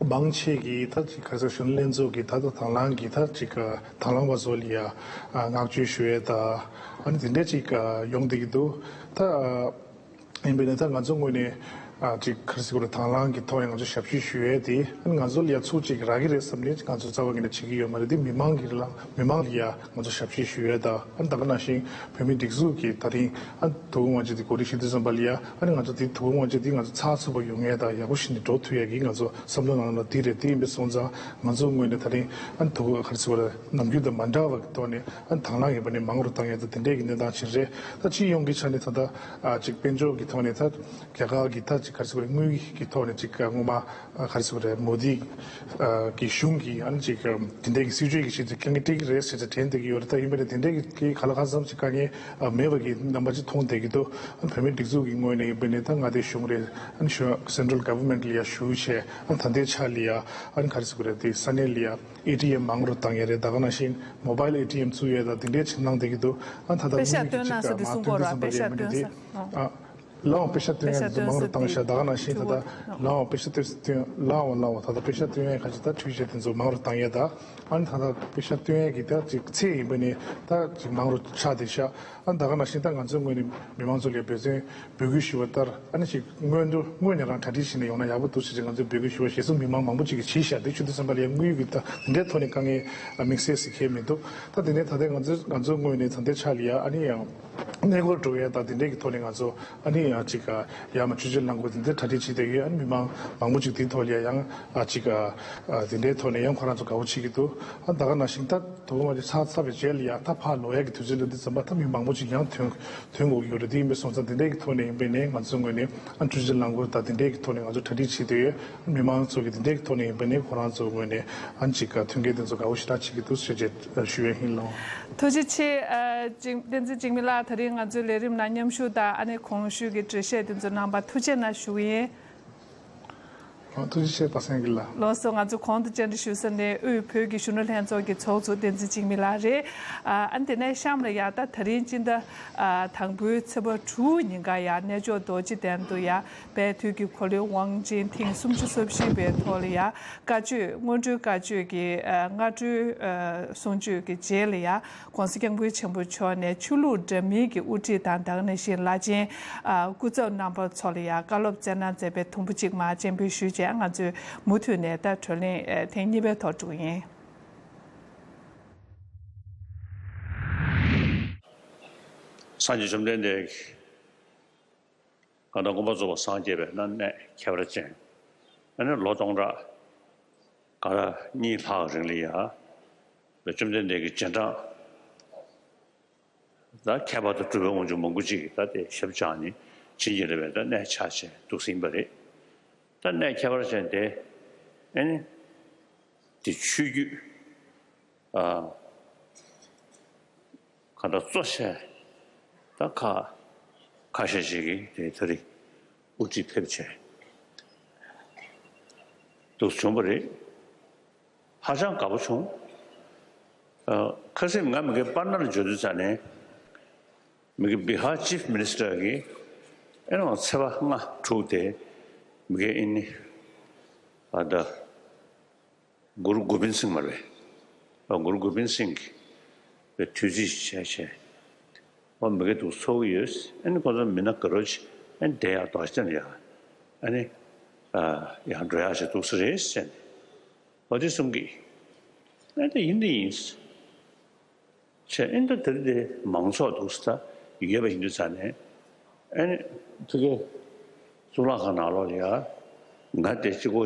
མང་ཆེ་གིས་ད་ཅིག་ག་རེ་ཟེར་གཞོན་ནུ་ལྷན་ཚོགས་ཀྱི་ད་ད་དང་བླངས་ཀྱི་ད་ཅིག་ཨ་དང་བླངས་པ་ཚོ་ལ་ཡ་ཨ་བསྔགས་བརྗོད་ཞུ་ཡས་ད་ཨ་ནི་དེ་འདྲས་ཅིག་ཨ་ཡོང་བསྡད་ཀྱི་འདུག་ད་ཨ་ཡིན་པས་ན་ད་ང་ཚོ་ངོས་ནས་ ཨ་ཅིག་ག་རེ་ཟེར་དགོས་རེད། དང་བླངས་ཀྱི་ཐོག་ནས་ང་ཚོ་ཞབས་ཕྱི་ཞུ་ཡས་དེ་ཨ་ནི་ང་ཚོ་ལ་ཡ་ཚུར་ཅིག་རག་གི་རེད་བསམ་ནས་ང་ཚོ་རྩ་བ་ཉིད་ནས་བྱེད་ཀྱི་ཡོད་མ་རེད། དེ་མི་མང་གི་ལ་མི་མང་ལ་ཡ་ང་ཚོ་ཞབས་ཕྱི་ཞུ་ཡས་དང་ཨ་ནི་ད་ག་ནང་བཞིན་བོད་མིའི་སྒྲིག་འཛུགས་ཀྱི་ད་རིང་ཨ་དོ་དགོང་དབང་ཆེན་དེ་གོ་སྒྲིག་ཞུ་དུས་ཙམ་པ་ལ་ཡ་ཨ་ནི་ང་ཚོ་དེ་དོ་དགོང་དབང་ཆེན་དེ་ང་ཚོ་ཚགས་ཚུད་པ་ཡོང་ཡས་དང་ཡག་པོ་ཞིག་ནས་འགྲོ་ཐུབ་ཡས་ཀྱི་ང་ཚོ་བསམ་བློ་ནང་ལ་དེ་རེད། དེ་ཡིན་པའི་སོང་ཙང་ང་ཚོ་ངོས་ནས་ད་རིང་ཨ་ནི་དོ་དགོང་ག་རེ་ཟེར་དགོས་རེད། ནམ་རྒྱུན་དང་མ་འདྲ་བ་གི་ཐོག་ནས་ཨ་ནི་དང་བླངས་ཡིན་པ་ནས་མང་རུ་བཏང་ཡས་དང་དེ་འདྲས་ཀྱི་གནས་སྟངས་ཤིག་རེད། ད་སྤྱི་ཡོངས་ཀྱི་ཆ་ནས་ད་ལྟ་ཨ་ཅིག་དཔལ་འབྱོར་གྱི་ཐོག་ནས་ད། རྒྱ་གར་གྱི་ད་ཅིག་ག་རེ་ཟེར་དགོས་རེད། དངུལ་གྱི་ཐོག་ནས་ཅིག་སྔོན་མ་ག་རེ་ཟེར་དགོས་རེད། མོ་དི་གི་གཞུང་གིས་ཨ་ནི་ཅིག་དེ་འདྲའི་གི་སྲིད་ཇུས་ཀྱི་ཆེད་དུ་དཀའ་ངལ་འཕྲད་ཀྱི་རེད་ཟེར་ཏེ་དྲན་བསྡད་ཀྱི་ཡོད་རེད། ད་ཡིན་པ་ནས་དེ་འདྲའི་གི་ག་ལ་གང་འཚམ་ཅིག་དཀའ་ངལ་མེད་པ་གི་རྣམ་པ་ཅིག་མཐོང་བསྡད་ཀྱི་འདུག་ཨ་ནི་བོད་མིའི་སྒྲིག་འཛུགས་ཀྱི་ངོས་ནས་ཡིན་པ་ནས་ད་མངའ་སྡེའི་གཞུང་རེད། ཨ་ནི་གཞུང་Central Government ལ་ཡ་ཞུ་བྱས་ཨ་ནི་ད་ལྟའི་ཆ་ལ་ཡ་ཨ་ནི་ག་རེ་ཟེར་དགོས་རེད། དེ་ས་གནས་ལ་ཡ་ཨེ་ཊི་ཨེམ་མང་རུ་བཏང་ཡས་རེད། ད་ག་ནང་བཞིན་Mobile ཨེ་ཊི་ཨེམ་བཙུགས་ཡས་དང་དེ་འདྲའི་ཆེད་གནང་བསྡད་ཀྱི་འདུག་ཨ་ད་ལྟ་དཔེ་ཤག་དངུལ་གྱི་སྟོན་ཅིག་གནང་ས་དེ་མ་གསུང་དགོས་ར། སྟོན་དུས་ཙམ་པ་དཔེ་ལ་ཡིན་པ་ནས་དེ་ཨ། ལའང་དཔེ་ཤག་སྟོན་ཡ་དེ་ཚོ་མང་རུ་བཏང་ཤག་ད་ག་ནང་བཞིན་ད་ལྟ་ལའང་དཔེ་ཤག་སྟོན་སྟོན་ལའང་ལའང་ད་ལྟ་དཔེ་ཤག་སྟོན་ཡ་ཁ་ཅིག་ད་འཕྲུལ་ཆས་དེ་ཚོ་མང་རུ་བཏང་ཡ་ད་ཨ་ནི་ད་ལྟ་དཔེ་ཤག་སྟོན་ཡ་གི་ད་ཅིག་ཚད་ཡིན་པ་ནི་ད་ཅིག་མང་རུ་ཆགས་བསྡད་ཤག་ཨ་ནི་ད་ག་ནང་བཞིན་ད་ང་ཚོའི་ངོས་ནས་མི་མང་ཚོ་ལ་འབད་བརྩོན་འབོད་སྐུལ་ཞུ་བ་ལྟར་ཨ་ནི་ཅིག་སྔོན་དུ་སྔོན་ནས་རང་གྲ་སྒྲིག་བྱས་ནས་ཡོང་ན་ཡག་པོ་འདུག་ཟེར་ཅིག་ང་ཚོས་འབོད་སྐུལ་ཞུ་བ་ཞེ་སོང་མི་མང་མང་པོ་ཅིག་གིས་བྱས་ཤག་དེ་ཆུ་དུས་བསམ་པ་ལ་ཡ་དངུལ་གི་ད་དེ་འདྲའི་ཐོག་ནས་དཀའ་ངལ་དམིགས་བསལ་ཟེར་མཁན་མི་འདུག་ད་དེ་ནས་ད་ལྟའི་ང་ཚོའི་ང་ཚོའི་ངོས་ནས་ད་ལྟའི་ཆ་ལ་ཡ་ཨ་ནི་ཡང་གནས་སྐོར་འགྲོ་ཡ་ད་དེ་འདྲའི་གི་ཐོག་ནས་ང་ཚོ། ཨ་ནི་ཡང་ཅིག་ཡར་མར་ཆུ་སྦྱིན་ལེན་དགོས་དེ་འདྲའི་གྲ་སྒྲིག་བྱེད་བསྡད་ཡོད། ཨ་ནི་མི་མང་མང་པོ་ཅིག་དེའི་ཐོག་ལ་ཡང་ཨ་ཅིག་ཨ་དེ་འདྲའི་ཐོག་ནས་ཡང་ཁོ་རང་ཚོ་དགའ་བོ་བྱེད་ཀྱི་འདུག་ཨ་ད་ག་ནང་བཞིན་ད་དོ་དགོང་དབང་ཆེན་ཚར་ཚར་བའི་རྗེས་ལ་ཡང་ད་ཕར་ལོག་ཡག་གི་དུས་ཚོད་འགྲོ་དུས་ཙམ་པ་ད་མི་མང་པོ་ཅིག་ཡང་ཐོན་ཐོན་དགོས་ཀྱི་ཡོད་རེད། དེ་ཡིན་པའི་སོང་ཙང་དེ་འདྲའི་གི་ཐོག་ནས་ཡིན་པའི་ནས་ང་ཚོའི་ངོས་ནས་ཨ་ཆུ་སྦྱིན་ལེན་དགོས་ད་དེ་འདྲའི་གི་ཐོག་ནས་ང་ཚོ་གྲ་སྒྲིག་བྱེད་བསྡད་ཡོད། མི་མང་ཚོ་གི་དེ་འདྲའི་གི་ཐོག་ནས་ཡིན་པའི་ནས་ཁོ་རང་ཚོའི་ངོས་ནས་ཨ་ཅིག་ཨ་མཐུན་རྐྱེན་དེ་ཚོ་དགའ་བོ་ཞེ་དྲག་བྱེད་ཀྱི་འདུག་ཞེས་ཞུ་ཡས་ཡིན་ལགས། ཐུགས་རྗེ་ཆེ། ཨ་ཅིག་བསྟན་འཛིན་འཇིགས་མེད་ལགས། ད་རིང་ང་ཚོའི་ལས་རིམ་ནང་མཉམ་ཞུགས་དང་ཨ་ནི་གོང་ཞུས་ཀྱི་འགྲེལ་བཤད་དེ་ཚོ་གནང་བར་ཐུགས་རྗེ་གནང་ཞུ་གི་ཡིན། ཨ་ཐུགས་རྗེ་ཆེ་པ་སངས་རྒྱས་ལགས། ལགས་སོ། ང་ཚོ་གོང་དུ་བཅར་འདྲི་ཞུ་ས་ནས་དབུས་བོད་ཀྱི་གཞོན་ནུ་ལྷན་ཚོགས་ཀྱི་ཚོགས་གཙོ་བསྟན་འཛིན་འཇིགས་མེད་ལགས་རེད། ཨ་ཨ་ནི་དེ་ནས་གཤམ་ལ་ཡ་ད་ད་རིང་སྤྱི་ཟླ་ཨ་དང་པོའི་ཚེས་པ་དྲུག་ཉིན་ཀ་ཡ་གནས་མཆོག་རྡོ་རྗེ་གདན་དུ་ཡ་དཔལ་དུས་ཀྱི་འཁོར་ལོའི་དབང་ཆེན་ཐེངས་སུམ་ཅུ་སོ་བཞི་པའི་ཐོག་ལ་ཡ་བཀའ་ཆོས་སྔོན་འགྲོའི་བཀའ་ཆོས་ཀྱི་ཨ་སྔ་དྲོའི་ཨ་གསུང་ཆོས་ཀྱི་རྗེས་ལ་ཡ་༸གོང་ས་༸སྐྱབས་མགོན་ཆེན་པོ་མཆོག་ནས་ཆོས་ལུགས་འདྲ་མིན་གྱི་དབུ་ཁྲིད་དང་ད་ག་ནང་བཞིན་བླ་ཆེན་ཨ་སྐུ་ཚབ་རྣམ་པ་ཚོ་ལ་ཡ་བཀའ་སློབ་སྩལ་གནང་མཛད་པའི་དུམ་བུ་གཅིག་མར་སྤྱན་འབུལ་ཞུས་རྗེས་ང་ཚོས་མུ་མཐུད་ནས་ད་བགྲོ་གླེང་ཨ་ཐེངས་གཉིས་པའི་ཐོག་འགྲོ་གི་ཡིན། སངས་རྒྱས་བཅོམ་ལྡན་འདས་ཀྱིས་གང་ལྟར་མངོན་པར་རྫོགས་པར་སངས་རྒྱས་པའི་གནས་ཁྱད་པར་ཅན། ཨ་ནི་ལོ་སྟོང་ཕྲག་ག་ར་གཉིས་ལྷག་རིང་ལ་ཡ་བཅོམ་ལྡན་འདས་ཀྱི་རྗེས་འབྲང་ད་ཁྱད་པར་དུ་གྲུབ་པའི་དབང་ཕྱུག་མང་པོ་ཅིག་གིས་ད་དེ་ཞབས་བཅགས་ནས་བྱིན་གྱིས་བརླབས་པའི་ད་གནས་ཆགས་བྱས་འདུག་ཟིན་པ་རེད། ད་གནས་ཁྱད་པར་ཅན་དེ་ཨ་ནི་དེ་ཆོས་བརྒྱུད་ཨ་ག་ད་གཙོ་ཆེ་ད་ཁ་ཁ་ཤས་ཤིག་གིས་དེ་ད་རེས་དབུ་ཁྲིད་ཕེབས་བྱས་འདུག་བྱུང་བ་རེད། ཧ་ཅང་དགའ་པོ་བྱུང་། ཨ་ཁ་སང་ང་མི་གི་པར་ནར་འབྱོར་དུས་ཙ་ནས་མི་གི་བི་ཧར་ཅིབ་མི་ནི་སི་ཊར་གི་ཨེ་ནང་ཚེས་པ་ལྔ་དྲུག་དེ་མི་གི་ཨེ་ནི་ཨ་ད་གུ་རུ་གོ་བིན་སིང་མ་རེད། ཨ་གུ་རུ་གོ་བིན་སིང་གི་དུས་ཚིགས་བྱས་བྱས། ཨོ་མི་གི་འདུག་ཚོགས་ཀྱི་ཡོད། ཨ་ནི་ཁོ་ཚོ་མི་སྣ་དགའ་རབ་ཅིག་ཨ་ནི་དེ་ཡང་རྡོ་རྗེ་གདན་ལ་ཡ་ཨ་ནི་ཨ་ཡང་འགྲོ་ཡག་ཅིག་འདུག་ས་རེད་ཟེར་ནས་ཨོ་དེ་གསུང་གི་ཨ་ནི་ཡིན་དེ་ཡིན་ཟེར་ཨ་ནི་ད་དེ་དེ་མང་ཚོགས་འདུག་ས་ད་ཡོད་པ་ཡིན་དུས་ཙ་ནས་ཨ་ནི་ཕ་གི་གཙུག་ལག་ཁང་ནང་ལོགས་ལ་ཡ་ང་དེ་གཅིག་པོ་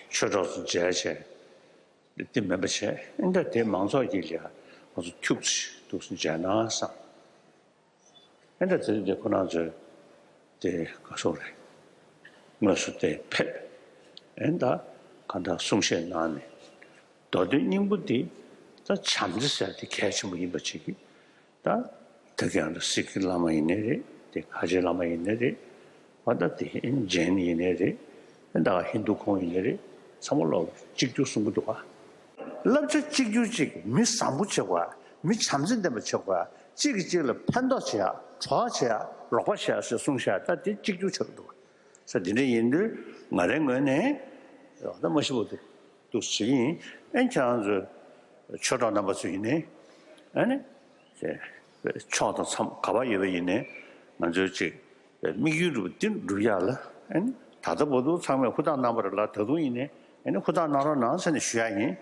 ཆོས་གྲོགས་ཚོ་མཇལ་བྱས། དེ་མེད་པ་བྱས་ཨེ་འདྲ་དེ་མང་ཚོགས་ཀྱི་ལ་ང་ཚོ་ཐུགས་ཆེ་འདུག་སེ་མཇལ་ན་བསམ། ཨེ་འདྲ་དེ་དེ་ཁོ་རང་ཚོས་དེ་ག་སོག་རེད། དངོས་སུ་དེ་ཕེབས་ཨེ་འདྲ་ག་འདྲ་གསུང་བཤད་གནང་ནས་མདོ་དོན་སྙིང་པོ་འདི་ད་བྱམས་བརྩེ་ཟེར་དེ་གལ་ཆེན་པོ་ཡིན་པ་ཅིག་གིས། ད་དེ་ག་ཡང་ད་སིག་གི་བླ་མ་ཡིན་ནའི་རེད། དེ་ཁ་ཆེའི་བླ་མ་ཡིན་ནའི་རེད། ཨ་ད་དེ་ཇེན་ཡིན་ནའི་རེད། ད་ཧིན་དུ་ཁོང་ཡིན་ནའི་རེད། ཚང་མ་ལོག་གཅིག་གྱུར་གསུང་གི་འདུག་ག་བསླབ་བྱ་གཅིག་གྱུར་ཅིག་མི་བཟང་པོ་བྱེད་དགོས། མི་བྱམས་བརྩེ་ལྡན་པ་བྱེད་དགོས། གཅིག་གིས་གཅིག་ལ་ཕན་ཐོགས་བྱེད་ཡ། གྲོགས་བྱེད་ཡ། རོགས་པ་བྱེད་ཡ་ཞེས་གསུངས་ཤག་ད་དེ་གཅིག་གྱུར་བྱེད་དགོས་འདུག་ག་ས་དེ་འདྲ་ཡིན་དུས་ང་རའི་ངོས་ནས་ད་མ་ཤི་བོ་དེ་འདུག་བྱེད་ཀྱི་ཡིན། ཨེ་ཁྱེད་རང་ཚོ་ཆོས་གྲོགས་རྣམ་པ་ཚོ་ཡིན་ནའི་ཨ་ནི་ཕྱོགས་དང་མཚམས་ག་པར་ཡོད་པ་ཡིན་ནའི་ང་ཚོའི་ཅིག་དམིགས་ཡུལ་འདྲ་པོ་འདི་འགྲུབ་ཡག་ལ་ཨ་ནི་ད་ལྟ་བར་དུ་ཚང་མས་ཧུར་ཐག་གནང་བ་རེད་ལ། ད་དུང་ཡིན་ནའི་ཨ་ནི་ཧུར་ཐག་གནང་རོགས་གནང་ཟེར་ནས་ཞུ་ཡག་ཡིན།